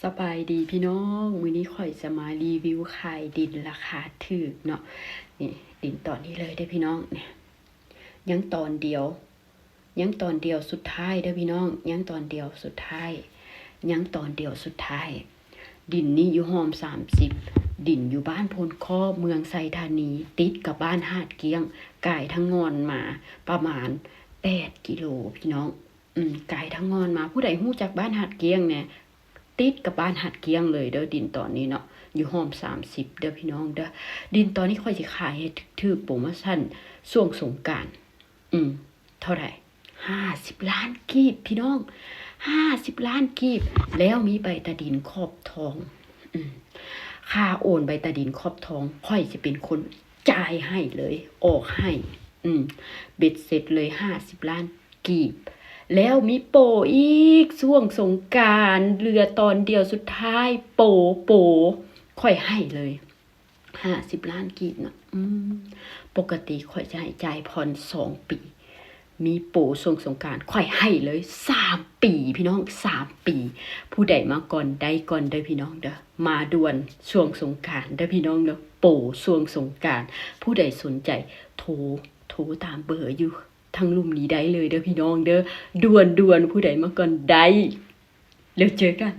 ສະບາຍດີພີ່ນ້ອງ, ມື້ນີ້ຂ້ອຍຈະມາຣີວິວຂາຍດິນລາຄາຖືກເນາະ. ນີ້ ດິນຕອນນີ້ເລີຍເດີ້ພີ່ນ້ອງ, ນີ້ ຍັງຕອນດຽວ, ຍັງຕອນດຽວສຸດທ້າຍເດີ້ພີ່ນ້ອງ, ຍັງຕອນດຽວສຸດທ້າຍ, ຍັງຕອນດຽວສຸດທ້າຍ. ດິນນີ້ຢູ່ຮ່ອມສາມສິບ, ດິນຢູ່ບ້ານໂພນຄໍ້ ເມືອງໄຊທານີ, ຕິດກັບບ້ານຫາດກ້ຽງ, ກາຍທາງງອນມາປະມານແປດກິໂລພີ່ນ້ອງ. ອືມ ກາຍທາງງອນມາ. ຜູ້ໃດຮູ້ຈັກບ້ານຫາດກ້ຽງແດ່? ຕິດກັບບ້ານຫາດກ້ຽງເລີຍເດີ້ ດິນຕອນນີ້ເນາະ, ຢູ່ຮ່ອມສາມສິບເດີ້ພີ່ນ້ອງເດີ້. ດິນຕອນນີ້ຂ້ອຍຊິຂາຍໃຫ້ຖືກໆ ໂປຣໂມຊັນຊ່ວງສົງການ. ອືມ ເທົ່າໃດ? ຫ້າສິບລ້ານກີບພີ່ນ້ອງ, ຫ້າສິບລ້ານກີບ, ແລ້ວມີໃບຕາດິນຂອບທອງ. ອືມ ຄ່າໂອນໃບຕາດິນຂອບທອງ ຂ້ອຍຊິເປັນຄົນຈ່າຍໃຫ້ເລີຍ, ອອກໃຫ້. ອືມ ເບັດເສັດເລີຍ ຫ້າສິບລ້ານ ກີບ. ແລ້ວມີໂປອີກ ຊ່ວງສົງການ ເຫຼືອຕອນດຽວສຸດທ້າຍ, ໂປ ໂປ ຂ້ອຍໃຫ້ເລີຍ ຫ້າສິບລ້ານກີບນະ. ອືມ ປົກກະຕິຂ້ອຍຈະໃຫ້ຈ່າຍຜ່ອນສອງປີ, ມີໂປຊ່ວງສົງການ ຂ້ອຍໃຫ້ເລີຍສາມປີພີ່ນ້ອງ, ສາມປີ. ຜູ້ໃດມາກ່ອນໄດ້ກ່ອນເດີ້ພີ່ນ້ອງເດີ້, ມາດ່ວນຊ່ວງສົງການເດີ້ພີ່ນ້ອງເດີ້, ໂປຊ່ວງສົງການ. ຜູ້ໃດສົນໃຈ ໂທ ໂທຕາມເບີຢູ່ ທາງລຸ່ມນີ້ໄດ້ເລີຍເດີ້ພີ່ນ້ອງເດີ້, ດ່ວນໆ ຜູ້ໃດມາກ່ອນໄດ້. ແລ້ວເຈີກັນ.